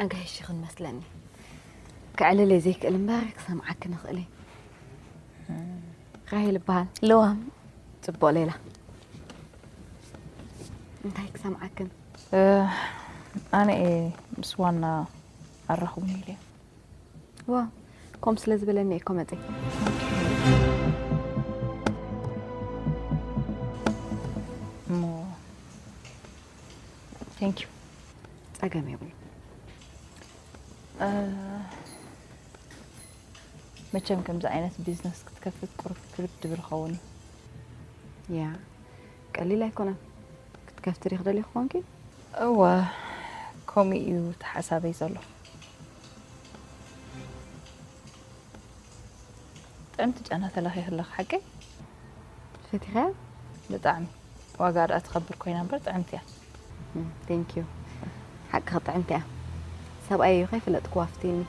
ኣጋይሽ ይኽን መስለኒ። ክዕልል እየ ዘይክእል እምበር ክሰምዓክን እኽእል እየ። ራሄል እበሃል። ልዋም። ጽቡቕ ሌላ። እንታይ ክሰምዓክን? ኣነ እየ ምስ ዋና ኣራኽቡኒ ኢለ። ዋ፣ ከምኡ ስለ ዝበለኒ እየ እኮ መጺእ። እሞ፣ thank you። ጸገም የብሉ። መቸም ከምዚ ዓይነት ቢዝነስ ክትከፍት ቁሩብ ክብድ ድብል ኸውን እዩ። ያ፣ ቀሊል ኣይኮነን። ክትከፍቲ ዲኺ ደሊኺ ኮንኪ? እወ፣ ከምኡ እዩ ተሓሳበይ ዘሎ። ጥዕምቲ ጨና ተለኺኺ ኣለኺ ሓቀይ? ፈቲኸያ? ብጣዕሚ። ዋጋ ደኣ ትኸብር ኮይና እምበር ጥዕምቲ እያ። Thank you። ሓቅኺ ጥዕምቲ እያ። ሰብኣይ እዩ ከይፈለጥኩ ዋፍቲኒ።